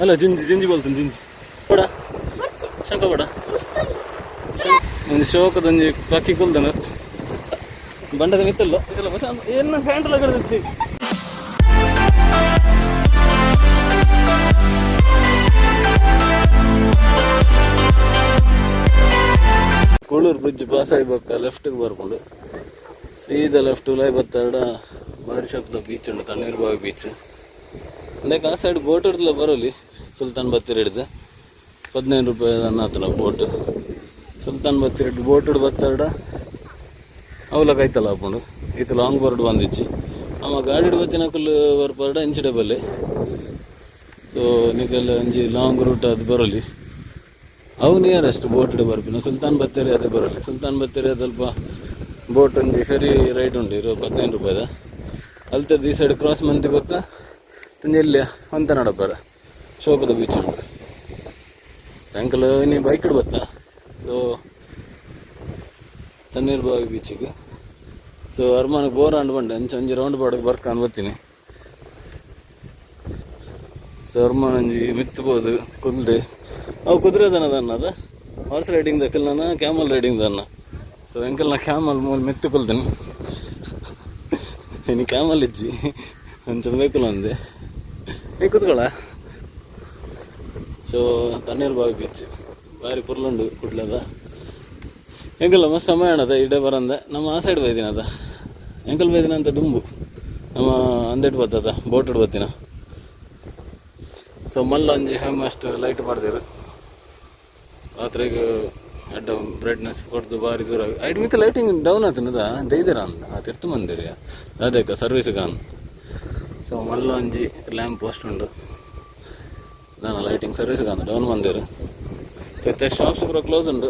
ಅಲ್ಲ ಜಿಂಜಿ ಜಿಂಜಿ ಬೋಲ್ತೀನಿ ಜಿಂಜಿ ಬಡ. ಬರ್ಚಿ. ಶಂಕ ಬಡ. ಮುಸ್ತುಂಡು. ಒಂದು ಶೋಕದೊಂಜಿ ಪಕ್ಕಿ ಕುಲ್ದನು ಬಂಡದ ಮಿತ್ತಲ್ಲ ಇದೆಲ್ಲ ಮಚ್ಚ ಏನ ಪ್ಯಾಂಟ್ ಎಲ್ಲ ಕಡ್ದಿತ್ತಿ. ಕೂಳೂರು ಬ್ರಿಡ್ಜ್ ಪಾಸ್ ಆಗಿ ಲೆಫ್ಟ್ಗೆ ಬರ್ಕೊಂಡು ಸೀದಾ ಲೆಫ್ಟ್ ಉಲಾಯ್ ಬತ್ತಾಡ ಬಾರಿ ಶಬ್ದ ಬೀಚ್ ಉಂಟು, ತಣ್ಣೀರ್ಬಾವಿ ಬೀಚ್. ಅಂದಕ್ಕೆ ಆ ಸೈಡ್ ಬೋಟ್ ಹಿಡ್ದಲ್ಲ ಬರೋಲಿ ಸುಲ್ತಾನ್ ಬತ್ತೀರ್ ಹಿಡ್ದು 15 ರೂಪಾಯಿ ಅನ್ನತನ ಬೋಟ್. ಸುಲ್ತಾನ್ ಬತ್ತೀರ್ ಹಿಡ್ದು ಬೋಟ್ ಹಿಡ್ದು ಬತ್ತಾಡ ಅವಲ ಕೈತಲ್ಲ ಹಾಕೊಂಡು ಈತ ಲಾಂಗ್ ಬೋರ್ಡ್ ಬಂದಿಚ್ಚಿ. ಅಮ್ಮ ಗಾಡಿ ಬತ್ತಿನಕುಲು ಬರ್ಪಾಡ ಇಂಚಿಡೆ ಬಲ್ಲೆ. ಸೊ ನಿಕಲ್ ಒಂಜಿ ಲಾಂಗ್ ರೂಟ್ ಅದು ಬರೋಲಿ. ಅವು ನಿಯರೆಸ್ಟ್ ಬೋಟ್ ಬರ್ಪಿನ ಸುಲ್ತಾನ್ ಬತ್ತೇರಿ ಅದೇ ಬರೋಲಿ. ಸುಲ್ತಾನ್ ಬತ್ತೇರಿ ಸ್ವಲ್ಪ ಬೋಟ್ ಒಂಜಿ ಸರಿ ರೈಡ್ ಉಂಟು ಇರೋ 15 ರೂಪಾಯಿದ. ಅಲ್ತದ್ದು ಈ ಸೈಡ್ ಕ್ರಾಸ್ ಮಂತಿ ಬೊಕ್ಕ ತಂಜಿ ಎಲ್ಲಿ ಅಂತ ನಡಪಾರ ಶೋಕದ ಬೀಚ್ ಉಂಟು. ಅಂಕಲ್ ನೀ ಬೈಕ್ ಬತ್ತ. ಸೊ ತಣ್ಣೀರ್ಬಾವಿ ಬೀಚಿಗೆ. ಸೊ ಅರ್ಮಾನಕ್ಕೆ ಬೋರ್ ಅಂಡ್ ಬಂಡೆ ಅಂಚ ಒಂಜಿ ರೌಂಡ್ ಬಾಡಗೆ ಬರ್ಕ ಬರ್ತೀನಿ. ಸೊ ಅರ್ಮಾನ್ ಒಂಜಿ ಮಿತ್ತಬೋದು ಕುಲ್ದೆ ಅವು ಕುದುರೆ ದನ ಅದ ಹಾರ್ಸ್ ರೈಡಿಂಗ್ ದಕ್ಕಲ್ ನಾನು ಕ್ಯಾಮಲ್ ರೈಡಿಂಗ್ ದನ್ನ. ಸೊ ಎಂಕಲ್ ನಾ ಕ್ಯಾಮಲ್ ಮೂಲ ಮೆತ್ತು ಕುಲ್ದನು. ಇನ್ನು ಕ್ಯಾಮಲ್ ಇಜ್ಜಿ ಅಂಚ ಬೇಕಲ್ಲ ಅಂದೆ ನೀ ಕುತ್ಕೊಳ್ಳ. ಸೊ ತಣ್ಣೀರ್ಬಾವಿ ಬೀಚ್ ಬಾರಿ ಪುರ್ಲುಂಡು ಕುಡ್ಲದ. ಎಂಕಲ್ಲ ಮಸ್ತ್ ಸಮಯ ಅಣ್ಣದ ಇಡೆ ಬರಂದೆ. ನಮ್ಮ ಆ ಸೈಡ್ ಬೈದಿನ ಅದ ಎಂಕಲ್ ಬೈದಿನ ಅಂತ ದುಂಬು ನಮ್ಮ ಅಂದೆಟ್ ಬತ್ತದ ಬೋಟ್ ಬತ್ತಿನ. ಸೊ ಮಲ್ಲ ಒಂಜಿ ಅಷ್ಟು ಲೈಟ್ ಮಾಡ್ದಿರು ರಾತ್ರಿಗೆ ಅಡ್ಡ ಬ್ರೈಟ್ನೆಸ್ ಕೊಡ್ದು ಬಾರಿ ದೂರ. ಐಟ್ ಮಿತ್ತ ಲೈಟಿಂಗ್ ಡೌನ್ ಆತನದ ದೈದಿರ ಅಂದ ಆ ತಿರ್ತು ಮಂದಿರಿ ಅದೇಕ ಸರ್ವಿಸ್ ಗಾನ್. ಸೊ ಮಲ್ಲ ಒಂಜಿ ಲ್ಯಾಂಪ್ ಪೋಸ್ಟ್ ಉಂಡು ನಾನು ಲೈಟಿಂಗ್ ಸರ್ವಿಸ್ ಗಾನ್ ಡೌನ್ ಮಂದಿರು. ಸೊ ಇತ್ತೆ ಶಾಪ್ಸ್ ಪೂರ ಕ್ಲೋಸ್ ಉಂಡು.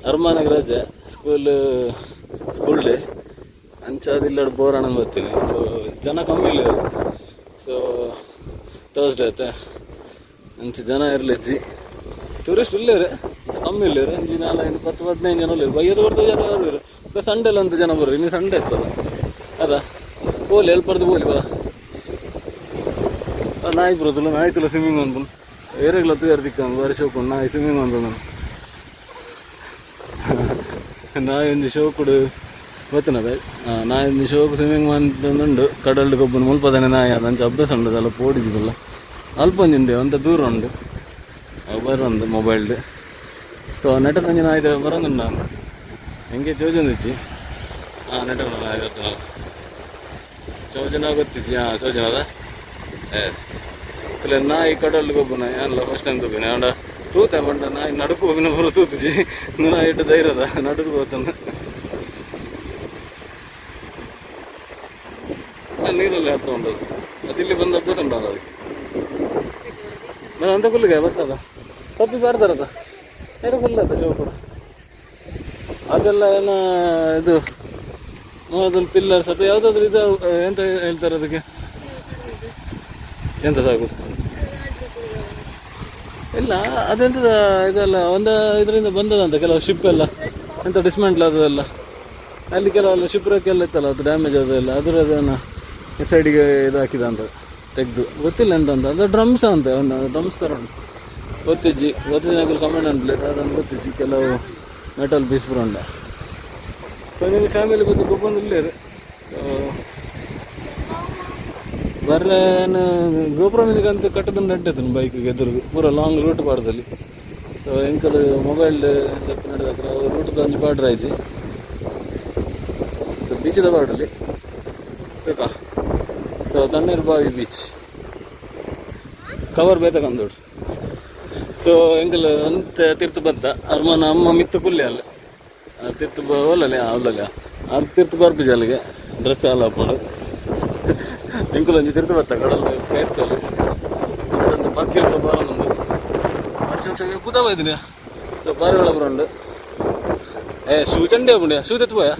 ಅರ್ಮಾನಗ್ ರಜೆ, ಸ್ಕೂಲ್ ಸ್ಕೂಲ್ ಡೇ. ಅಂಚಾದಿಲ್ಲ ಬೋರ್ ಅಣ್ಣ ಬರ್ತೀನಿ. ಸೊ ಜನ ಕಮ್ಮಿ ಇಲ್ಲ. ಸೊ ಥರ್ಸ್ಡೇ ಆಯ್ತಾ, ಅಂಚ ಜನ ಇರ್ಲಿಜ್ಜಿ. ಟೂರಿಸ್ಟ್ ಇಲ್ಲೇರು ಕಮ್ಮಿ ಇಲ್ಲೇರು. ಅಂಜಿ ನಾಲ್ಕು 10 15 ಜನ ಇಲ್ಲ. ಬೈಯದ ಹೊರತು ಜನ ಯಾರು ಇರು. ಸಂಡೇ ಅಂತ ಜನ ಬರ್ರಿ. ಇನ್ನು ಸಂಡೇ ಇರ್ತದ ಅದ ಪೋಲಿ ಎಲ್ಪರ್ದು ಪೋಲಿ ಬಾ. ಆ ನಾಯಿ ಬರೋದಿಲ್ಲ. ನಾಯಿ ತುಲ ಸ್ವಿಮ್ಮಿಂಗ್ ಅನ್ಕೊಂಡು ಏರೆಗ್ಲ ತೂಯರ್ ತಿಕ್ಕ ಬಾರಿ ಶೋಕು. ನಾಯಿ ಸ್ವಿಮ್ಮಿಂಗ್ ಅನ್ಕೊಂಡು ನಾಯಿ ಒಂಜಿ ಶೋಕುಡು ಗೊತ್ತಿನದ. ನಾಯಿ ಒಂಜಿ ಶೋಕು ಸ್ವಿಮ್ಮಿಂಗ್ ಅಂತಂದುಂಡು. ಕಡಲ್ಡ್ ಗೊಬ್ಬನ ಮುಲ್ಪದನೆ ನಾಯಿ ಅದ ಅಂಚ ಅಭ್ಯಾಸ ಉಂಡು ಅಲ್ಲ ಪೋಡಿಜಿದಲ್ಲ. ಅಲ್ಪ ಒಂಜಿ ಉಂಡೆ ಅಂತ ದೂರ ಉಂಡು. ಅವು ಬರೋಂದು ಮೊಬೈಲ್ಡ್. ಸೊ ನೆಟ ಒಂಜಿ ನಾಯಿ ಬರೋದುಂಡು. ನಾನು ಹೆಂಗೆ ಚೋಜೊಂದಿಚ್ಚಿ. ಹಾಂ, ನೆಟ ನಾಯಿ ಗೊತ್ತಿಲ್ಲ, ಚೋಜನ ಗೊತ್ತಿಜ್ಜಿ. ಹಾಂ, ಚೋಜನ ಅದ. ಎಸ್, ತುಲೆ ನಾಯಿ ಕಡಲ್ ಗೊಬ್ಬನ ಯಾನ್ಲ ಫಸ್ಟ್ ಟೈಮ್ ತೂಪಿನ. ಆಂಡ ತೂತೆ ಬಂಡ ನಾಯಿ ನಡುಕು ಹೋಗಿನ ಬರೋ ತೂತುಜಿ. ನಾಯಿ ಇಟ್ಟು ಧೈರ್ಯದ ನಡುಕು ಹೋತನ ನೀರಲ್ಲಿ ಹತ್ತ ಉಂಟು. ಅದು ಇಲ್ಲಿ ಬಂದ ಅಭ್ಯಾಸ ಉಂಟು ಅದಕ್ಕೆ. ನಾನು ಅಂತ ಕುಲ್ಲಿಗೆ ಬರ್ತದ ಪಪ್ಪಿ ಬರ್ತಾರದ ಏನು ಕುಲ್ಲತ್ತ ಶಿವ ಕೂಡ. ಅದೆಲ್ಲ ಏನೋ ಇದು ಮೊದಲು ಪಿಲ್ಲರ್ಸ್ ಅಥವಾ ಯಾವುದಾದ್ರು ಇದು ಎಂತ ಹೇಳ್ತಾರೆ ಅದಕ್ಕೆ? ಎಂತ ಸಾಕು ಇಲ್ಲ. ಅದೆಂತದ ಇದೆಲ್ಲ ಒಂದು ಇದರಿಂದ ಬಂದದಂತ ಕೆಲವು ಶಿಪ್ ಎಲ್ಲ ಎಂತ ಡಿಸ್ಮೆಂಟ್ಲ್ ಆದದೆಲ್ಲ. ಅಲ್ಲಿ ಕೆಲವೆಲ್ಲ ಶಿಪ್ ಎಲ್ಲ ಇತ್ತಲ್ಲ, ಅದು ಡ್ಯಾಮೇಜ್ ಆದದೆಲ್ಲ ಅದರದನ್ನು ಸೈಡಿಗೆ ಇದು ಹಾಕಿದ ಅಂತ ತೆಗೆದು. ಗೊತ್ತಿಲ್ಲ ಎಂತ ಅಂತ. ಅದು ಡ್ರಮ್ಸ್ ಅಂತ ಒಂದು ಡ್ರಮ್ಸ್ ಥರ ಉಂಟು. ಗೊತ್ತಿಜ್ಜಿ, ಗೊತ್ತಿಜ್ಜಿ. ಕಮೆಂಟ್ ಅನ್ಪ್ಲೇಟ್ ಅದನ್ನು ಗೊತ್ತಿಜ್ಜಿ. ಕೆಲವು ಮೆಟಲ್ ಪೀಸ್ ಪೂರ ಉಂಟ. ಸೊ ನಿಮ್ಮ ಫ್ಯಾಮಿಲಿ ಗೊತ್ತು ಗೊಬ್ಬೊಂದು ಇಲ್ಲೇರು. ಸೊ ಬರ್ರೆ ಗೋಪುರ ಮಿನಿಗಂತ ಕಟ್ಟದ ನಡ್ಡೆತನು ಬೈಕ್ ಎದುರು ಪೂರ ಲಾಂಗ್ ರೂಟ್ ಪಾಡ್ದಲ್ಲಿ. ಸೊ ಎಂಕಲ್ ಮೊಬೈಲ್ ದಪ್ಪ ಹತ್ರ ರೂಟ್ ಒಂಜಿ ಪಾಡ್ರ ಆಯ್ತು. ಸೊ ಬೀಚದ ಪಾಡಲ್ಲಿ ಸುಖ. ಸೊ ತಣ್ಣೀರ್ಬಾವಿ ಬೀಚ್ ಕವರ್ ಬೇತಕಂದೋಡು. ಸೊ ಎಂಕಲ್ ಅಂತ ತಿರ್ತು ಬದ್ದ ಅರ್ಮನ ಅಮ್ಮ ಮಿತ್ತು ಕುಲ್ಲೆ ಅಲ್ಲ ತಿರ್ತು ಒಲ್ಲಲೆ ಒಲ್ಲಲೆ ಅದು ತಿರ್ತು ಬರ್ಪಿಜ ಅಲ್ಲಿಗೆ ಡ್ರೆಸ್ ಎಲ್ಲ ಹಾಕೊಂಡು. ಎಂಕುಲ್ ಒಂಜಿ ತಿರ್ತು ಬತ್ತ ಕಡಲ್ ಕೈರ್ತಲ್ಲ ಬರ್ಕಿಲ್ ಬರೋದೊಂದು ವರ್ಷ ಕೂತಾ ಹೋಯ್ತೀನಿ. ಸೊ ಬಾರಿ ಒಳ ಬರೋಂಡು. ಏ ಶೂ ಚಂಡೆ ಪುಂಡ್ಯ ಶೂ ತೆತ್ತು ಪೋಯ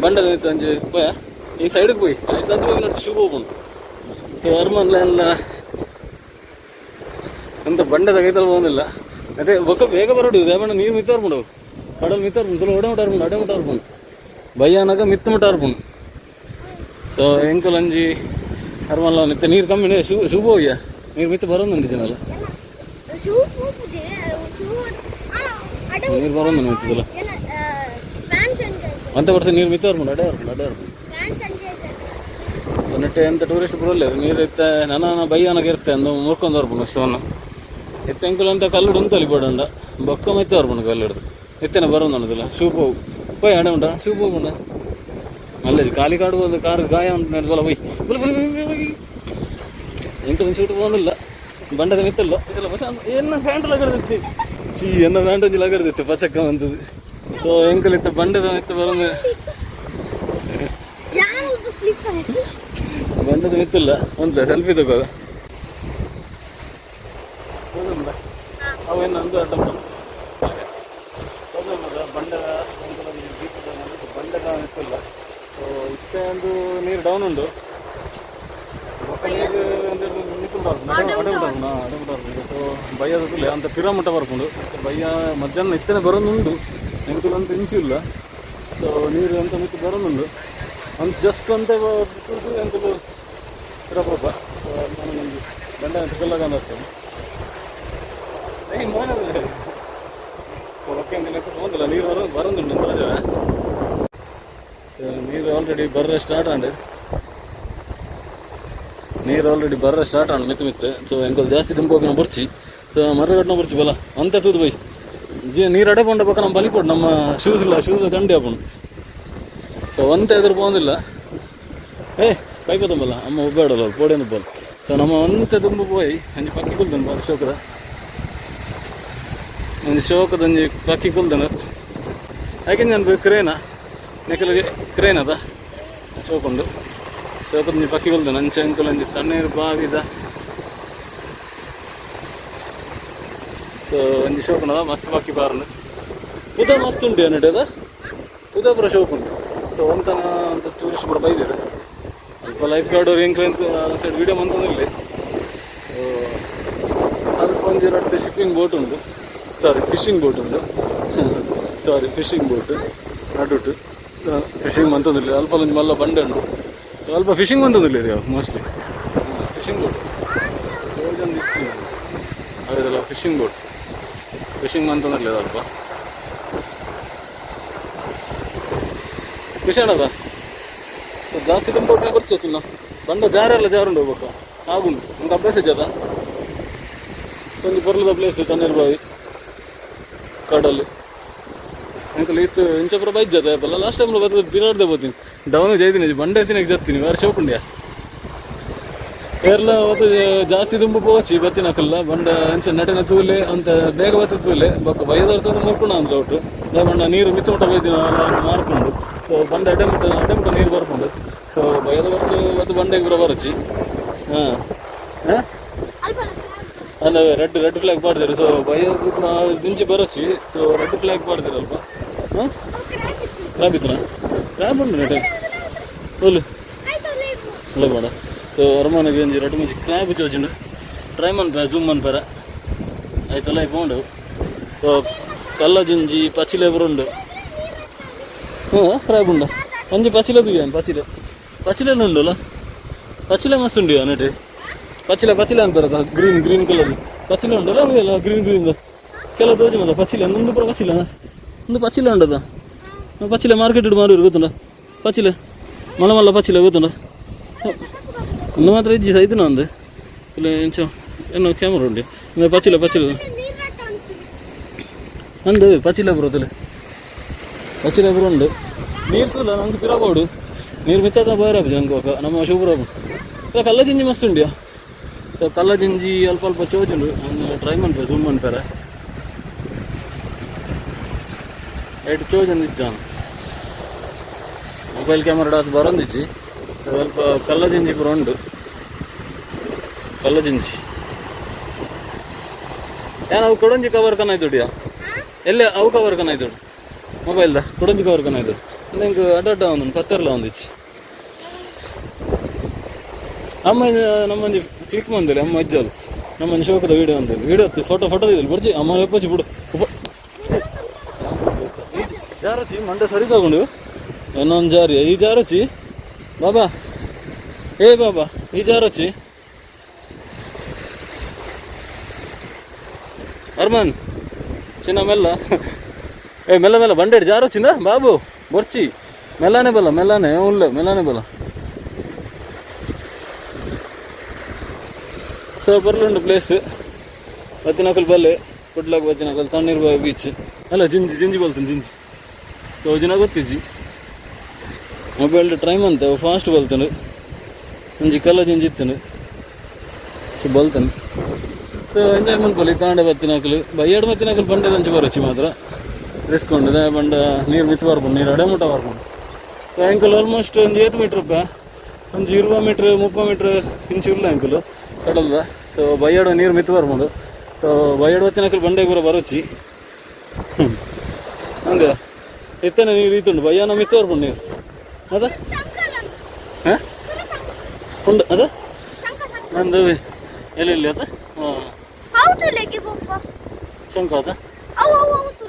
ಬಂಡದ ಮಿತ್ತು ಅಂಚೆ ಪೋಯ. ಈ ಸೈಡ್ಗೆ ಪೋಯ್ ಆಯ್ತು ಅಂಚೆ ಹೋಗಿ ನೋಡ್ತು ಶೂ ಹೋಗ್ಬಂಡು. ಸೊ ಅರ್ಮನ್ಲ ಎಲ್ಲ ಅಂತ ಬಂಡೆದ ಕೈತಲ್ ಹೋಗಿಲ್ಲ. ಅದೇ ಬೊಕ್ಕ ಬೇಗ ಬರೋಡು. ದೇವಣ್ಣ ನೀರು ಮಿತ್ತ ಬರ್ಪುಂಡು, ಕಡಲ್ ಮಿತ್ತ ಬರ್ಪುಂಡು. ತುಳು ಒಡೆ ಮುಟ್ಟ ಬರ್ಪುಂಡು, ಅಡೆ ಮುಟ್ಟ ಬರ್ಪುಂಡು. ಬಯ್ಯಾನಾಗ ಮಿತ್ತು ಮುಟ್ಟ ಬರ್ಪುಂಡು. ಸೊ ಎಂಕುಲ್ ಅಂಜಿ ಅರ್ಮಲ್ಲ ನಿತ್ತ ನೀರು ಕಮ್ಮಿ. ಶೂ ಶೂ ಹೋಗ್ಯ. ನೀರು ಮಿತ್ತು ಬರೋದು ಜನಲ್ಲ. Shoe ಪೂಪುಜಿ shoe. ನೀರು ಬರೋದು ಮಿತ್ತದಲ್ಲ. ಪ್ಯಾಂಟ್ ಚಂದ. ಅಂತ ಬರ್ತದೆ ನೀರು ಮಿತ್ತು ಬರ್ಕೊಂಡು ಅಡೆ ಬರ್ಕೊಂಡು ಅಡೆ ಬರ್ಕೊಂಡು. ಪ್ಯಾಂಟ್ ಚಂದ. ಸೊ ನೆಟ್ಟೆ ಎಂತ ಟೂರಿಸ್ಟ್ ಬರೋಲ್ಲ. ನೀರು ಇತ್ತ ನನ್ನ ಬೈಯನಗೆ ಇರುತ್ತೆ ಅಂದು ಮುರ್ಕೊಂಡು ಬರ್ಬೋದು ಅಷ್ಟವನ್ನು. ಇತ್ತೆ ಎಂಕುಲು ಅಂತ ಕಲ್ಲುಡು ಉಂತಲ್ಲಿ ಬೋಡಂಡ ಬೊಕ್ಕ ಮೆತ್ತ ಬರ್ಬೋದು ಕಲ್ಲಿಡ್ದು. ಇತ್ತೇನೆ ಬರೋದು ಅನ್ನೋದಿಲ್ಲ. ಶೂಪ್ ಹೋಗು ಪೋಯ್ ಅಡೆ ಉಂಟ ಶೂಪ್ ಹೋಗುಂಡ ಅಲ್ಲೇ ಖಾಲಿ ಕಾಡು ಕಾರ್ ಗಾಯ ಉಂಟು ನಡೆದು ಬಲ ಬೊಯ್ ಬಲ ಬಲ. ಎಂಕುಲು ಶೂಟ್ ಹೋಗಿಲ್ಲ, ಬಂಡದ ಮಿತ್ತಲ್ಲ ಇದೆಲ್ಲ ಬಸ. ಎನ್ನ ಪ್ಯಾಂಟ್ ಲಗಡ್ದಿತ್ತು ಚೀ, ಎನ್ನ ಪ್ಯಾಂಟ್ ಒಂಜಿ ಲಗಡ್ದಿತ್ತು ಪಚಕ್ಕ ಬಂತದ್ದು. ಸೊ ಎಂಕುಲು ಇತ್ತ ಬಂಡದ ಮಿತ್ತ ಬರೋದು. ಯಾರು ಸ್ಲಿಪ್ ಆಯ್ತು. ಬಂಡದ ಮಿತ್ತಿಲ್ಲ ಒಂದು ಸೆಲ್ಫಿ ತಗೋ. ಅವೇನು ಅಂದು ಅಡ್ಡ ಬಂಡದ ಬಂಡದ ಮಿತ್ತಿಲ್ಲ. ಸೊ ಇತ್ತೆ ಒಂದು ನೀರು ಡೌನ್ ಉಂಟು. ಬೊಕ್ಕ ನೀರು ಅಡೆ ಅಡೆ. ಸೊ ಬಯ್ಯದ ಅಂತ ಪಿರಾಮುಟ ಬರ್ಕೊಂಡು ಬಯ್ಯ ಮಧ್ಯಾಹ್ನ ಇತ್ತನೆ ಬರೋದುಂಟು. ಎಂಕುಲು ಅಂತ ಇಂಚು ಇಲ್ಲ. ಸೊ ನೀರು ಅಂತ ಮಿತ್ತು ಬರೋದುಂಟು. ಒಂದು ಜಸ್ಟ್ ಅಂತ ಎಂತಲು ಪಿರಪೋಪ. ಸೊ ನಾನು ಗಂಡ ಅಂತ ಕಲ್ಲಾಗ ಏ ಮೋನದ ಓಕೆ ಅಂತ ಹೋಗಿಲ್ಲ. ನೀರು ಬರೋ ಬರೋದುಂಟು ತೋಜ. ನೀರು ಆಲ್ರೆಡಿ ಬರ್ರ ಸ್ಟಾರ್ಟ್ ಆಂಡ್. ನೀರು ಆಲ್ರೆಡಿ ಬರ್ರ ಸ್ಟಾರ್ಟ್ ಆಂಡ್ ಮಿತ್ತು ಮಿತ್ತು. ಸೊ ಎಂಕಲ್ ಜಾಸ್ತಿ ದುಂಬೋಗಿನ ಬುರ್ಚಿ. ಸೊ ಮರಗಟ್ನ ಬುರ್ಚಿ ಬಲ ಅಂತ ತೂದು ಬೈ ಜಿ. ನೀರು ಅಡೆ ಪಂಡ ಬೊಕ ನಮ್ಮ ಬಲಿಪೋಡು. ನಮ್ಮ ಶೂಸ್ ಇಲ್ಲ, ಶೂಸ್ ಚಂಡಿ ಆಪುಂಡು. ಸೊ ಒಂತ ಎದುರು ಪೋಂದಿಲ್ಲ. ಏ ಪೈಪ ತುಂಬಲ್ಲ ಅಮ್ಮ ಒಬ್ಬಾಡಲ್ಲ ಪೋಡೇನು ಬೋಲ್. ಸೊ ನಮ್ಮ ಒಂತೆ ತುಂಬು ಪೋಯಿ ಒಂಜಿ ಪಕ್ಕಿ ಕುಲ್ದನು ಬಾರಿ ಶೋಕದ ಒಂಜಿ ಶೋಕದ ಒಂಜಿ ಪಕ್ಕಿ ಕುಲ್ದನು. ಯಾಕೆ ನಾನು ಕ್ರೇನ ನೆಕಲಿಗೆ ಕ್ರೇನ್ ಅದ ಶೋಕುಂಡು. ಶೋಕದ ಒಂಜಿ ಪಕ್ಕಿ ಕುಲ್ದನು. ಅಂಚೆ ಅಂಕಲ್ ಒಂಜಿ ತಣ್ಣೀರು ಬಾವಿದ. ಸೊ ಒಂಜಿ ಶೋಕುಂಡದ ಮಸ್ತ್ ಪಕ್ಕಿ ಬಾರ್ನು. ಉದ ಮಸ್ತ್ ಉಂಟು ಅನ್ನಿಟ್ಟದ ಉದ ಪೂರ ಶೋಕ್ ಉಂಟು. ಸೊ ಒಂತನ ಅಂತ ಟೂರಿಸ್ಟ್ ಪೂರ ಬೈದಿರು. ಅಲ್ಪ ಲೈಫ್ ಗಾರ್ಡ್ ಎಂಕ್ಲೆ ಸೈಡ್ ವೀಡಿಯೋ ಮಂತೊಂದಿಲ್ಲ. ಸೊ ಅಲ್ಪ ಒಂಜಿ ರಡ್ಡ್ ಶಿಪ್ಪಿಂಗ್ ಬೋಟ್ ಉಂಟು, ಸಾರಿ ಫಿಶಿಂಗ್ ಬೋಟ್ ಉಂಟು, ಸಾರಿ ಫಿಶಿಂಗ್ ಬೋಟ್ ನಡುಟು ಫಿಶಿಂಗ್ ಮಂತೊಂದಿಲ್ಲ. ಅಲ್ಪ ಒಂಜಿ ಮಲ್ಲ ಬಂಡೆ ಉಂಟು. ಅಲ್ಪ ಫಿಶಿಂಗ್ ಮಂತೊಂದಿಲ್ಲ. ಇದು mostly fishing boat ಅದೆಲ್ಲ fishing boat fishing ಮಂತೊಂದಿಲ್ಲ. ಅಲ್ಪ ಖುಷಿ ಅದ. ಜಾಸ್ತಿ ತುಂಬ ಬರ್ಚೋತಿಲ್ಲ. ಬಂಡ ಜಾರೆಲ್ಲ ಜಾರುಂಡು ಹೋಗ್ಬೇಕು ಆಗುಂಡು. ಒಂದು ಅಭ್ಯಾಸ ಜದ. ಒಂಜಿ ಪೊರ್ಲುದ ಪ್ಲೇಸ್ ತಣ್ಣೀರ್ಬಾವಿ ಕಡಲು. ಅಂಕಲ್ ಇತ್ತು ಇಂಚಪುರ ಬೈಜದ ಬಲ್ಲ. ಲಾಸ್ಟ್ ಟೈಮ್ ಬರ್ತದೆ ಬಿರಾಡ್ದೆ పోತೀನಿ ಡೌನ್ ಜೈದಿನಿ ಬಂಡೆ ತಿನ್ನಕ್ಕೆ ಜತ್ತೀನಿ ಬೇರೆ ಶೋಕುಂಡ್ಯಾ ಏರ್ಲ. ಅವತ್ತು ಜಾಸ್ತಿ ದುಂಬು ಪೋಚಿ ಬತ್ತಿನಕಲ್ಲ ಬಂಡ ಅಂಚ ನಟನ ತೂಲೆ ಅಂತ ಬೇಗ ಬತ್ತ ತೂಲೆ. ಬೊಕ್ಕ ಬೈದರ್ತ ಮುರ್ಕೊಂಡು ಅಂದ್ರೆ ಒಟ್ಟು ಬಂಡ ನೀರು ಮಿತ್ತು ಮುಟ್ಟ ಬೈದಿನ ಮಾರ್ಕೊಂಡು. ಸೊ ಬಂಡ ಅಡೆ ಮುಟ್ಟ ಅಡೆ ಮುಟ್ಟ ನೀರು ಬರ್ಕೊಂಡು. ಸೊ ಬೈದ ಬರ್ತು ಅದು ಬಂಡೆಗೆ ಪೂರ ಬರಚಿ. ಹಾಂ ಹಾಂ. ಅಲ್ಪ. ಅಲ್ಲ, red red flag ಪಾಡ್ದಿರು. So ಬಯ್ಯ ದಿಂಚಿ ಬರಚಿ. So red flag ಪಾಡ್ದಿರಲ್ಪ. ಹಾಂ, ಕ್ರಾಬ್ ಇತ್ತು, ಕ್ರಾಬ್ ಉಂಟು ನೆಟೆ ಓಲು. ಅಲ್ಲ ಬೇಡ. ಸೊ ಅರಮನೆಗೆ ಒಂಜಿ ರಡ್ಡ್ ಮುಂಚಿ ಕ್ರಾಬ್ ತೋಜುಂಡು. ಟ್ರೈ ಮನ್ಪೆ ಝೂಮ್ ಮನ್ಪೆರೆ ಆಯ್ತಲ್ಲ ಪೋಂಡು. ಸೊ ಕಲ್ಲ ಜಿಂಜಿ ಪಚ್ಚಿಲೆ ಪೂರ ಉಂಡು. ಹ್ಞೂ, ಕ್ರಾಬ್ ಉಂಡು. ಒಂಜಿ ಪಚ್ಚಿಲೆ ತೂಯ. ಪಚ್ಚಿಲೆ ಪಚ್ಚಿಲೆ ಉಂಡಲ್ಲ. ಪಚ್ಚಿಲೆ ಮಸ್ತ್ ಉಂಡು ನೆಟೆ. ಪಚ್ಚಿಲೆ ಪಚ್ಚಿಲೆ ಅಂತಾರ. Green green colour ಪಚ್ಚಿಲೆ ಉಂಡಲ್ಲ ಅಲ್ಲ, ಗ್ರೀನ್ ಗ್ರೀನ್ ಕೆಲವು ತೋಜು ಮದ ಪಚ್ಚಿಲೆ. ಒಂದು ಪೂರ ಪಚ್ಚಿಲೆ, ಒಂದು ಪಚ್ಚಿಲೆ ಉಂಡದ. ಪಚ್ಚಿಲೆ ಮಾರ್ಕೆಟ್ ಮಾರು ಗೊತ್ತುಂಡ. ಪಚ್ಚಿಲೆ ಮಲ್ಲ ಮಲ್ಲ ಪಚ್ಚಿಲೆ ಗೊತ್ತುಂಡ. ಒಂದು ಮಾತ್ರ ಇಜ್ಜಿ ಸೈತನ ಒಂದು ಎಂಚ ಏನೋ ಕ್ಯಾಮ್ರಾ ಉಂಟು. ಇಂದು ಪಚ್ಚಿಲೆ ಪಚ್ಚಿಲೆ ಅಂದು ಪಚ್ಚಿಲೆ ಬರೋದಿಲ್ಲ. ಪಚ್ಚಿಲೆ ಪೂರ ಉಂಡು. ನೀರು ತೂಲ ನಮ್ಗೆ ಪಿರಬೋಡು. ನೀರು ಮಿತ್ತದ ಬೈರಾಪು ನಂಗೆ ఒక ನಮ್ಮ ಶುಭ್ರ ಇಲ್ಲ. ಕಲ್ಲ ಜಿಂಜಿ ಮಸ್ತ್ ಉಂಡಿಯಾ. ಸೊ ಕಲ್ಲ ಜಿಂಜಿ ಅಲ್ಪ ಅಲ್ಪ ಚೋಜುಂಡು. ಟ್ರೈ ಮನ್ಪೆ ಝೂಮ್ ಮನ್ಪೆರೆ ಎಟ್ ಚೋಜುಂದು ಇಜ್ಜಾನ. ಮೊಬೈಲ್ ಕ್ಯಾಮರಾ ಡಾಸ್ ಬರೋಂದಿಜ್ಜಿ. ಸ್ವಲ್ಪ ಕಲ್ಲ ಜಿಂಜಿ ಪೂರ ಉಂಡು. ಕಲ್ಲ ಜಿಂಜಿ ಏನ್ ಅವು ಕೊಡಂಜಿ ಕವರ್ ಕನಾಯ್ತುಡಿಯಾ ಎಲ್ಲೆ ಅವು ಕವರ್ ಕನಾಯ್ತುಡು. ಮೊಬೈಲ್ದ ಕೊಡಂಜಿ ಕವರ್ ಕನಾಯ್ತುಡು. ಇಂಕ್ ಅಡ್ಡ ಅಡ್ಡ ಒಂದು ಪತ್ತೆರ್ಲ ಒಂದಿಚ್ಚಿ. ಅಮ್ಮ ನಮ್ಮೊಂಜಿ ಕ್ಲಿಕ್ ಬಂದಿಲ್ಲ. ಅಮ್ಮ ಇಜ್ಜಲು ನಮ್ಮೊಂಜಿ ಶೋಕದ ವಿಡಿಯೋ ಅಂತ video photo photo ಇದಿಲ್ಲ ಬರ್ಜಿ. ಅಮ್ಮ ಎಪ್ಪಚ್ಚಿ ಬಿಡು. ಉಪ ಜಾರಚಿ ಮಂಡೆ ಸರಿ ತಗೊಂಡು ಇನ್ನೊಂದು ಜಾರಿ. ಈ ಜಾರಚಿ ಬಾಬಾ, ಏ ಬಾಬಾ, ಈ ಜಾರಚಿ. ಅರ್ಮಾನ್ ಚಿನ್ನ ಮೆಲ್ಲ. ಏ ಮೆಲ್ಲ ಮೆಲ್ಲ ಬಂಡೇಡ್ ಜಾರು ಚಿನ್ನ ಬಾಬು ಬೊರ್ಚಿ. ಮೆಲ್ಲಾನೆ ಬಲ್ಲ, ಮೆಲ್ಲಾನೆ ಉಳ್ಳೆ, ಮೆಲ್ಲಾನೆ ಬಲ್ಲ. ಸೊ ಬರ್ಲುಂಡು ಪ್ಲೇಸ್. ಬತ್ತಿನಕಲ್ ಬಲ್ಲೆ, ಕುಡ್ಲಾಗ ಬತ್ತಿನಕಲ್ ತಣ್ಣೀರ್ ಬಾವಿ ಬೀಚ್ ಅಲ್ಲ. ಜಿಂಜಿ ಜಿಂಜಿ ಬಲ್ತಾನೆ, ಜಿಂಜಿ ತೋಜಿನ ಗೊತ್ತಿಜ್ಜಿ. ಮೊಬೈಲ್ ಟ್ರೈ ಮಂತ ಫಾಸ್ಟ್ ಬಲ್ತಾನೆ. ಒಂಜಿ ಕಲ್ಲ ಜಿಂಜಿ ಇತ್ತನು ಸೊ ಬಲ್ತಾನೆ. ಸೊ ಎಂಜಾಯ್ ಮನ್ಪೊಲಿ ಕಾಂಡೆ ಬತ್ತಿನಕಲು. ಬಯ್ಯಡ್ ಬತ್ತಿನಕಲು ಬಂಡೆ ಅಂಚೆ ಬರೊಚ್ಚಿ ಮಾತ್ರ, ರಿಸ್ಕ್ ಉಂಡು. ಬಂಡ ನೀರು ಮಿತ್ತು ಬರ್ಪುಂಡು, ನೀರು ಅಡೆ ಮುಟ್ಟ ಬರ್ಪುಂಡು. ಸೊ ಎಂಕುಲು ಆಲ್ಮೋಸ್ಟ್ ಒಂಜಿ ಏತ್ ಮೀಟ್ರ್ ರೂಪಾಯಿ, ಒಂಜಿ 20 ಮೀಟ್ರ್ 30 ಮೀಟ್ರ್ ಇಂಚಿ ಉಲ್ಲ ಎಂಕುಲು ಕಡಲ್ದ. ಸೊ ಬಯ್ಯಡ ನೀರು ಮಿತ್ತು ಬರ್ಪುಂಡು. ಸೊ ಬಯ್ಯಡ್ ಬತ್ತಿನಕಲು ಬಂಡೆಗೆ ಪೂರ ಬರೊಚ್ಚಿ. ಹಂಗೆ ಇತ್ತನೆ ನೀರು ಈತುಂಡು, ಬಯ್ಯಾನ ಮಿತ್ತು ಬರ್ಪುಂಡು ನೀರು ಅದ. ಹಾಂ, ಉಂಡು ಅದ. ನಂದು ಎಲ್ಲಿ ಅದ? ಹಾಂ. ಹೌದು ಲೆಗ್ಗೆ ಪಪ್ಪ. ಶಂಕ ಅದ. ಅವು ಅವು ಹೌದು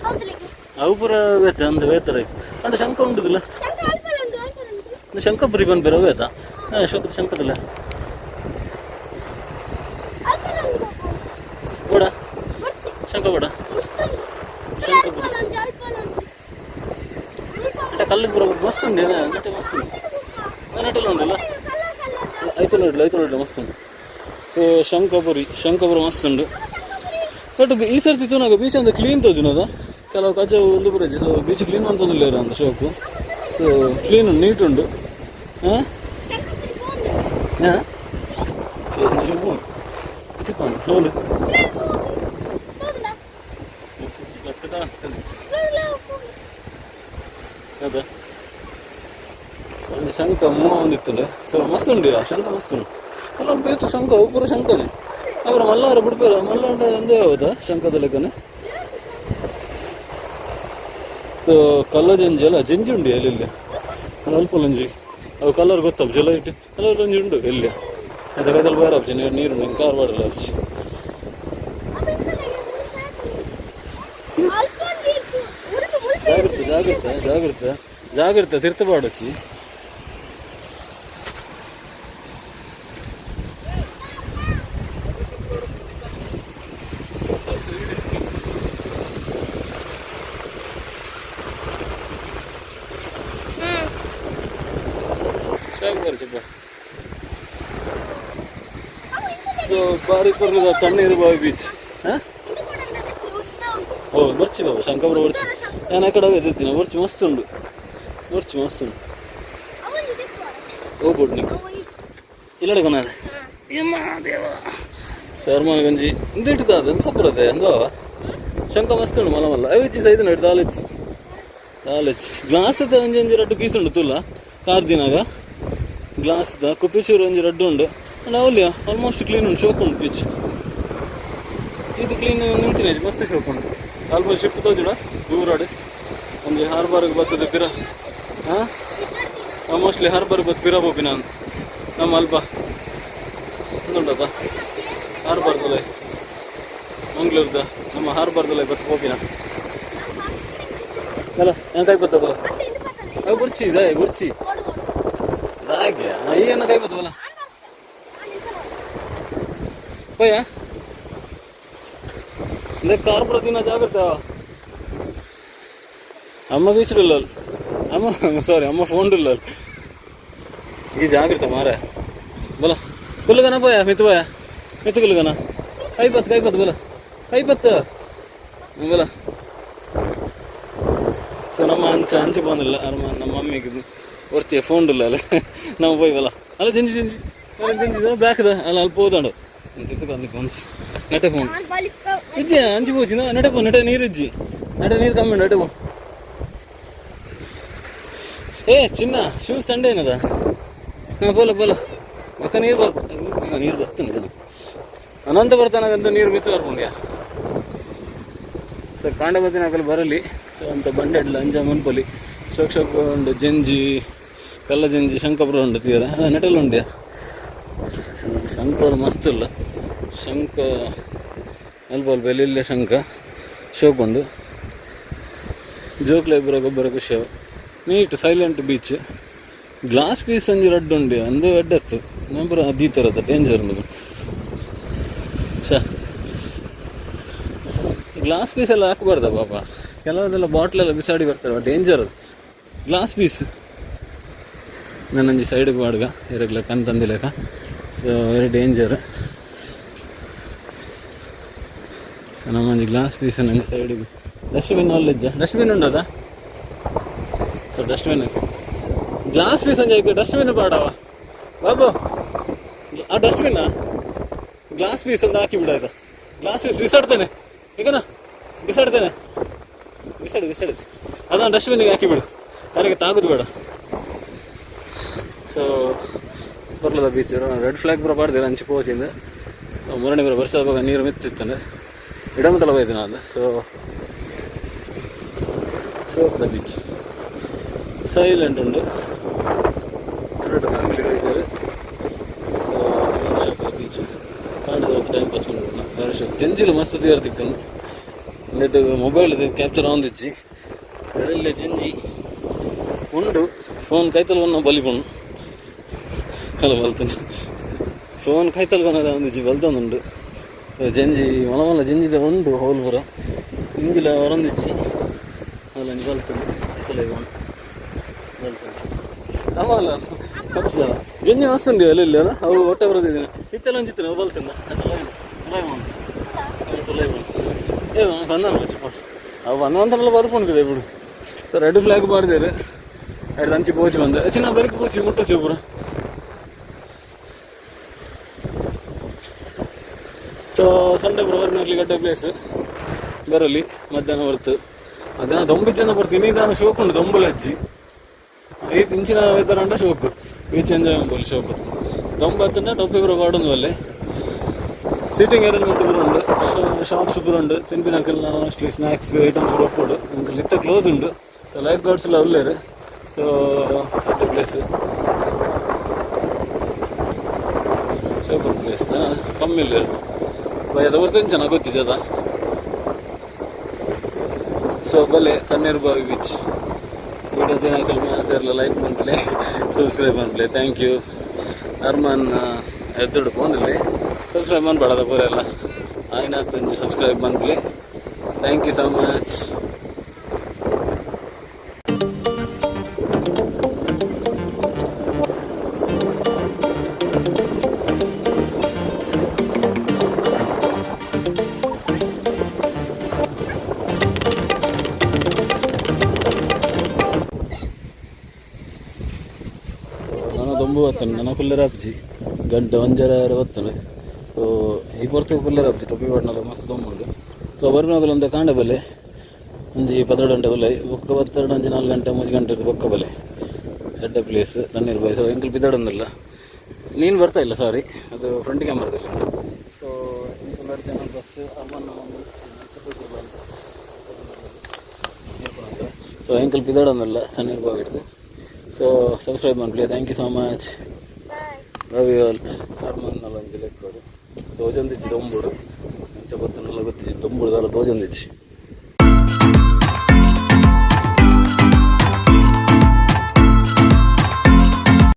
ಹೌದು ಲೆಗ್ಗೆ. ಅವು ಪೂರ ವೇತ ಅಂದ ವೇತರ ಅಂಡ ಶಂಕ ಉಂಡುದಿಲ್ಲ. ಶಂಕ ಅಲ್ಪಲ ಉಂಟು, ಅಲ್ಪಲ ಉಂಟು. ಶಂಕಪುರಿ ಬಂದು ಬೇರೆ ವೇತ ಶಂಕ ಶಂಕದಿಲ್ಲ. ಅಲ್ಪಲ ಉಂಟು ಪಪ್ಪ. ಬೋಡ. ಬರ್ಚಿ. ಶಂಕ ಬೋಡ. ಮಸ್ತ್ ಉಂಟು. ಶಂಕ. ಅಲ್ಪಲ ಉಂಟು, ಅಲ್ಪಲ ಉಂಟು. అంటే ಕಲ್ಲಿಗೆ ಪೂರ ಮಸ್ತ್ ಉಂಡು, ನೆಟ್ಟೆ ಮಸ್ತ್ ಉಂಡು. ನೆಟ್ಟೆಲ್ಲ ಉಂಡಲ್ಲ. ಐತಲ್ಲ ಉಂಟು, ಐತಲ್ಲ ಉಂಟು, ಮಸ್ತ್ ಉಂಟು. ಸೊ ಶಂಕಪುರಿ, ಶಂಕಪುರ ಮಸ್ತ್ ಉಂಡು. ಬಟ್ ಈ ಸರ್ತಿ ತೂನಾಗ ಬೀಚ್ ಅಂತ ಕ್ಲೀನ್ ತೋಜುನದ. ಕೆಲವು ಕಜವು ಒಂದು ಪೂರ. ಸೊ ಬೀಚ್ ಕ್ಲೀನ್ ಅಂತಂದಿಲ್ಲ ಅಂತ ಶೋಕು. ಸೊ ಕ್ಲೀನ್ ಉಂಟು, ನೀಟ್ ಉಂಡು. ಹಾಂ ಹಾಂ, ಚಿಕ್ಕವನು ಹೌದು. ಅದ ಒಂದು ಶಂಕ ಮೂವ ಒಂದಿತ್ತುಂಡು. ಸೊ ಮಸ್ತ್ ಉಂಡು, ಶಂಕ ಮಸ್ತ್ ಉಂಡು. ಅಲ್ಲ, ಬೇಕು ಶಂಕ, ಅವು ಪೂರ ಶಂಕನೇ. ಅವರ ಮಲ್ಲಾರ ಬಿಡ್ಪೇರ ಮಲ್ಲಾಂಡ ಒಂದೇ ಹೌದಾ ಶಂಕದ ಲೆಕ್ಕನೆ. ಸೊ ಕಲ್ಲ ಜಂಜಿ ಅಲ್ಲ, ಜಂಜಿ ಉಂಡು ಎಲ್ಲಿ ಅಲ್ಪ ಲಂಜಿ. ಅವು ಕಲರ್ ಗೊತ್ತಾಪ್ ಜಲ ಇಟ್ಟು ಕಲರ್ ಲಂಜಿ ಉಂಡು ಎಲ್ಲಿ. ಅದು ಕೈತಲ್ ಬೇರೆ ಆಪ್ಜಿ ನೀರು, ನೀರು ಉಂಡು. ಕಾರ್ ಬಾಡಲ್ಲ ಆಪ್ಜಿ. ಜಾಗ್ರತೆ ಜಾಗ್ರತೆ ಜಾಗ್ರತೆ ಜಾಗ್ರತೆ, ತಿರ್ತ ಪಾಡೊಚ್ಚಿ. ಶೋಕ್. ಸೊ ಬಾರಿ ಪರ್ಲದ ತಣ್ಣೀರು ಬಾವಿ ಬೀಚ್. ಹಾಂ, ಓ ಬರ್ಚಿ ಬಾಬು, ಶಂಕಪುರ ಬರ್ಚಿ. ನಾನು ಆ ಕಡೆ ಎದ್ದಿದ್ದೀನಿ. ಬರ್ಚಿ ಮಸ್ತ್ ಉಂಡು, ಬರ್ಚಿ ಮಸ್ತ್ ಉಂಡು. ಹೋಗ್ಬೋದು ನಿಕ್ಕು ಇಲ್ಲಡೆ ಕೊನಾರೆ. ಶರ್ಮನ ಗಂಜಿ ಇಂದಿಟ್ಟದ ಅದು ಸಪುರತೆ ಅಂದವ. ಶಂಕ ಮಸ್ತ್ ಉಂಡು, ಮಲ್ಲ ಮಲ್ಲ ಅವಿಚ್ಚಿ ಸೈದು ನಡು ದಾಲಚ್ಚಿ ದಾಲಚ್ಚಿ. ಗ್ಲಾಸ್ ಒಂಜಿ ಒಂಜಿ ರಡ್ಡು ಪೀಸ್ ಉಂಡು ತುಲ್ಲ ಕಾರ್ ದಿನಾಗ. ಗ್ಲಾಸ್ the ಕುಪ್ಪಿಚೂರು ಒಂಜಿ ರಡ್ಡು ಉಂಡು. ಅವಲ್ಯ ಆಲ್ಮೋಸ್ಟ್ ಕ್ಲೀನ್ ಉಂಟು, ಶೋಕ್ ಉಂಟು ಬೀಚ್. ಇದು ಕ್ಲೀನ್ ನಿಂತಿನ ಮಸ್ತ್ ಶೋಕ್ ಉಂಟು. ಆಲ್ಮೋಸ್ಟ್ ಶಿಪ್ ತೋಜುಡ ದೂರಾಡು. ಒಂಜಿ ಹಾರ್ಬರ್ಗೆ ಬರ್ತದೆ ಪಿರ. ಹಾಂ, ಮೋಸ್ಟ್ಲಿ ಹಾರ್ಬರ್ಗೆ ಬತ್ತು ಪಿರ ಪೋಪಿನ ನಮ್ಮ ಅಲ್ಪ ಉಂಟುಂಡತ ಹಾರ್ಬರ್ದಲ್ಲ, ಮಂಗ್ಳೂರ್ದ ನಮ್ಮ ಹಾರ್ಬರ್ದಲ್ಲ ಬತ್ತು ಪೋಪಿನ ಅಲ್ಲ. ಏನು ಕೈ ಬತ್ತಬಲ್ಲ ಅವು ಬುರ್ಚಿ ಇದೆ ಬುರ್ಚಿ ಹಾಗೆ. ಏನು ಕೈ ಬತ್ತವಲ್ಲ ಪಯ್ಯ ಅಂದ್ರೆ ಕಾರ್ ಪ್ರತಿನ ಜಾಗ್ರತೆ. ಅಮ್ಮ ಬೀಚ್ ಇಲ್ಲ, ಅಮ್ಮ ಸಾರಿ, ಅಮ್ಮ ಫೋನ್ ಇಲ್ಲ. ಈ ಜಾಗ್ರತೆ ಮಾರ ಬಲ ಕುಲ್ಲಗನ ಪೋಯ ಮಿತ್ತು ಪೋಯ ಮಿತ್ತು ಕುಲ್ಲಗನ. ಕೈ ಬತ್ತು, ಕೈ ಬತ್ತು ಬಲ, ಕೈ ಬತ್ತು ಬಲ. ಸೊ ನಮ್ಮ ಅಂಚ ಅಂಚೆ ಬಂದಿಲ್ಲ ಅರ್ಮ. ನಮ್ಮ ಮಮ್ಮಿಗೆ ಒರ್ತಿಯ ಫೋನ್ ಇಲ್ಲ ಅಲ್ಲ. ನಾವು ಪೋಯ್ ಬಲ ಅಲ್ಲ. ಜಂಜಿ ಜಂಜಿ ಜಂಜಿ ಬ್ಯಾಕ್ದ ಅಲ್ಲ, ಅಲ್ಪ ಹೋದಾಂಡು ತಿತ್ತು ಕೊಂಚ ನೆಟೆ ಫೋನ್ ಇಜ್ಜಿ. ಅಂಚಿ ಪೋಚಿ ನೆಟೆ ಪೋ, ನೆಟೆ ನೀರು ಇಜ್ಜಿ, ನೆಟೆ ನೀರು ಕಮ್ಮಿ, ನೆಟೆ ಪೋ. ಏ ಚಿನ್ನ, ಶೂಸ್ ತಂಡ ಏನದ? ಹಾಂ, ಬೋಲ ಬೋಲ. ಮಕ್ಕ ನೀರು ಬರ್, ನೀರು ಬರ್ತದೆ ಜನ ಅನಂತ ಬರ್ತಾನಂತ ನೀರು ಮಿತ್ತು ಬರ್ಪುಂಡ್ಯಾ. ಸೊ ಕಾಂಡ ಬತ್ತಿನಕಲು ಬರಲಿ. ಸೊ ಅಂತ ಬಂಡೆಡ್ಲ ಅಂಜ ಮನ್ಪೊಲಿ. ಶೋಕ್ ಶೋಕ್ ಉಂಡು. ಜಂಜಿ, ಕಲ್ಲ ಜಂಜಿ, ಶಂಕಪುರ ಉಂಡು ತೀರ ನೆಟಲ್ ಉಂಡ್ಯಾ. ಸೊ ಶಂಕರ್ ಮಸ್ತ್ ಇಲ್ಲ. ಶಂಕ ಅಲ್ಪ ಅಲ್ಪ ಎಲ್ಲೆಲ್ಲ ಶಂಕ ಶೋಕ್ ಉಂಡು. ಜೋಕ್ಲೆ ಇಬ್ಬರ ಗೊಬ್ಬರ ಖುಷಿ. Neat silent beach. Glass piece ಒಂಜಿ ರಡ್ಡು ಉಂಡು ಅಂದು ಎಡ್ಡತ್ತು ನಂಬರ ಅದೀತರತ್ತ ಡೇಂಜರ್ ಉಂಡು. ಶ ಗ್ಲಾಸ್ ಪೀಸ್ ಎಲ್ಲ ಹಾಕಬಾರ್ದ ಪಾಪ. ಕೆಲವದೆಲ್ಲ ಬಾಟ್ಲೆಲ್ಲ ಬಿಸಾಡಿ ಬರ್ತಾರೆ, ಡೇಂಜರ್ ಅದು ಗ್ಲಾಸ್ ಪೀಸ್. ನನ್ನೊಂಜಿ ಸೈಡ್ಗೆ ಬಾಡ್ಗ ಇರಗ್ಲ ತಂದಿಲೆಕ. ಸೊ ವೆರಿ ಡೇಂಜರ್. ಸೊ ನಮ್ಮೊಂಜಿ ಗ್ಲಾಸ್ ಪೀಸ್ ನನ್ನ ಸೈಡಿಗೆ. ಡಸ್ಟ್ಬಿನ್ ಅಲ್ಲಿಜ್ಜ? ಡಸ್ಟ್ಬಿನ್ ಉಂಡದ? ಸೊ ಡಸ್ಟ್ಬಿನ್, ಗ್ಲಾಸ್ ಪೀಸ್ ಒಂಜಿ ಡಸ್ಟ್ಬಿನ್ ಪಾಡವ ಬಾಬು. ಆ ಡಸ್ಟ್ಬಿನ್ ಗ್ಲಾಸ್ ಪೀಸ್ ಒಂದು ಹಾಕಿ ಬಿಡ, ಆಯ್ತಾ? Glass piece ಬಿಸಾಡ್ತೇನೆ ಈಗನಾ, ಬಿಸಾಡ್ತೇನೆ. ಬಿಸಾಡು ಬಿಸಾಡು, ಅದನ್ನು ಡಸ್ಟ್ಬಿನ್ಗೆ ಹಾಕಿ ಬಿಡು, ಯಾರಿಗೆ ತಾಗುದು ಬೇಡ. ಸೊ ಬರ್ಲದ ಬೀಚ್. ರೆಡ್ ಫ್ಲಾಗ್ ಪೂರ ಪಾಡ್ದಿರ, ಅಂಚೆ ಪೋಚಿಂದ ಮುರಣಿ ಪೂರ ವರ್ಷದ ಬಗ್ಗೆ ನೀರು ಮಿತ್ತಿತ್ತಂದೆ ಇಡಮಟಲ ಹೋಯ್ತು ನಾನು. ಸೊ ಶೋಕ್ದ ಬೀಚ್ ಸೈಲೆಂಟ್ ಉಂಟು. ಎರಡು ಫ್ಯಾಮಿಲಿ ಹೋಯ್ತಾರೆ. ಸೊ ಶೋಕದ ಬೀಚ್ ಕಾಂಡದ ಹೊತ್ತು ಟೈಮ್ ಪಾಸ್ ಮಾಡ್ಬೋದು. ಬೇರೆ ಶೋಕ್ ಜಂಜಿಲು ಮಸ್ತ್ ತೀರ್ ತಿಕ್ಕನು. ನೆಟ್ ಮೊಬೈಲ್ ಕ್ಯಾಪ್ಚರ್ ಆವೊಂದಿಜ್ಜಿ. ಸಡನ್ಲಿ ಜಂಜಿ ಉಂಡು. ಫೋನ್ ಕೈತಲ್ ಬನ್ನ ಬಲಿಪುಂಡು ಅಲ್ಲ, ಬಲ್ತನು. ಫೋನ್ ಕೈತಲ್ ಬನ್ನದ ಒಂದಿಜ್ಜಿ, ಬಲ್ತೊಂದುಂಡು. ಸೊ ಜಂಜಿ ಮಲ ಮಲ್ಲ ಜಂಜಿದ ಉಂಡು. ಹೋಲ್ ಪೂರ ಇಂಜಿಲ ಹೊರೊಂದಿಜ್ಜಿ ಅಲ್ಲ, ಒಂಜಿ ಬಲ್ತುಂಡು. ಕೈತಲ್ ಬಲ್ತುಂಡು ಅಲ್ಲ. ಹತ್ತು ಜಂಜಿ ಮಸ್ತ್ ಉಂಡು ಅಲ್ಲಿ ಇಲ್ಲ. ಅವು ಹೊಟ್ಟೆ ಬರೋದಿದ್ದೀನಿ ಇತ್ತೆಲ್ಲ ಒಂಜಿತ್ತು ಬಲ್ತುಂಡ. ಏ ಬಂದ ಅವು ಬಂದಂತಲ್ಲ ಬರ್ಪುಂಡು ఇప్పుడు. ಸೊ ರೆಡ್ ಫ್ಲಾಗ್ ಪಾಡ್ದೇರು. ಎರಡು ಅಂಚಿ ಪೋಚಿ ಬಂದು ಚಿನ್ನ ಬೆರಕು ಪೋಚಿ ಮುಟ್ಟೊಚ್ಚು ಪೂರ. ಸೊ ಸಂಡೆ ಪೂರ ಗಡ್ಡೆ ಪ್ಲೇಸ್ ಬರಲಿ. ಮಧ್ಯಾಹ್ನ ಹೊರ್ತು, ಮಧ್ಯಾಹ್ನ ದೊಂಬಿ ಜನ ಬರ್ತೀನಿ. ನಿಧಾನ ಶೋಕ್ ಉಂಟು, ದೊಂಬುಲ ಅಜ್ಜಿ ಈ ಇಂಚಿನ ವೆದರ್ ಅಂಡ ಶೋಕು. ಬೀಚ್ ಎಂಜಾಯ್ ಮಾಡ್ಬೋದು ಶೋಕು. ದೊಂಬತ್ತಂಡ ಟೊಪ್ಪಿ ಪೂರ ಪಾಡೊಂದು. ಅಲ್ಲೇ ಸೀಟಿಂಗ್ ಅರೇಂಜ್ಮೆಂಟ್ ಪೂರ ಉಂಡು, ಶಾಪ್ಸ್ ಪೂರ ಉಂಡು. ತಿನ್ಪಿನಕಲ್ನ ಮೋಸ್ಟ್ಲಿ ಸ್ನ್ಯಾಕ್ಸ್ ಐಟಮ್ಸ್ ಪೂರ ಒಪ್ಪೋಡು. ಅಂಕಲ್ ಇತ್ತ ಕ್ಲೋಸ್ ಉಂಡು. ಸೊ ಲೈಫ್ ಗಾರ್ಡ್ಸ್ ಎಲ್ಲ ಉಲ್ಲೇರು. ಸೊ ಎಡ್ಡೆ ಪ್ಲೇಸ್, ಸೂಪರ್ ಪ್ಲೇಸ್. ಕಮ್ಮಿ ಇಲ್ಲ, ಬಯದ ಹೊರ್ತು ಚೆನ್ನಾಗಿ ಗೊತ್ತಿದ್ದದ. ಸೊ ಬಲ್ಲೆ ತಣ್ಣೀರು ಬಾವಿ ಬೀಚ್. ವಿಡಿಯೋ ಚೆನ್ನಾಗಿ ಸೇರ್ಲ ಲೈಕ್ ಮನ್ಪುಲೆ, ಸಬ್ಸ್ಕ್ರೈಬ್ ಮನ್ಪುಲೆ. Thank you. Arman ಎದ್ದುಡು ಫೋನಲ್ಲಿ ಸಬ್ಸ್ಕ್ರೈಬ್ ಮನ್ಪಡದ ಪೂರ ಎಲ್ಲ ಆಯ್ನ ಒಂಜಿ ಸಬ್ಸ್ಕ್ರೈಬ್ ಮನ್ಪುಲೆ. Thank you so much. ನಾನು ದೊಂಬು ಬತ್ತನೆ, ನನ್ನ ಕುಲ್ಲೆರ್ ಆಪುಜಿ. ಗಂಟೆ ಒಂಜರೆ ಬತ್ತನೆ. ಸೊ ಈ ಪೊರ್ತು ಕುಲ್ಲೆರ್ ಆಪುಜಿ, ಟೊಪ್ಪಿ ಪಾಡ್ನಲ ಮಸ್ತ್ ದೊಂಬುಂಡು. ಸೊ ಬರ್ಪಿನಕುಲು ಒಂತೆ ಕಾಂಡೆ ಬಲ್ಲೆ, ಒಂಜಿ 12 ಗಂಟೆ ಬಲ್ಲೆ. ಬೊಕ್ಕ ಬತ್ತೆರಡು ಒಂಜಿ 4 ಗಂಟೆ 3 ಗಂಟೆ ಬೊಕ್ಕ ಬಲ್ಲೆ. ಎಡ್ಡೆ ಪ್ಲೇಸ್ ತಣ್ಣೀರು ಬಾವಿ. ಸೊ ಎಂಕಲ್ ಪಿದಾಡೊಂದಿಲ್ಲ, ನೀನು ಬರ್ತಾ ಇಲ್ಲ, ಸಾರಿ, ಅದು ಫ್ರಂಟ್ ಕ್ಯಾಮ್ರಾದಲ್ಲಿ. ಸೊ ಎಂಕಲ್ ಜನ ಬಸ್ ಅರ್ಮನ್. ಸೊ ಎಂಕಲ್ ಪಿದಾಡೊಂದಿಲ್ಲ ತಣ್ಣೀರು ಬಾವಿ ಹಿಡ್ದು. ಸೊ ಸಬ್ಸ್ಕ್ರೈಬ್ ಮನ್ಪುಲೆ. Thank you so much. Love you all. Arman ಒಂಜಿ ಲೆಕ್ಕೊಡು ತೋಜೊಂದಿಜ್ಜಿ ದೊಂಬುಡು. ಅಂಚ ಬತ್ತನೆಲ್ಲ ಗೊತ್ತಿಜ್ಜಿ, ದೊಂಬುಡು ದಾಲ ತೋಜೊಂದಿಜ್ಜಿ.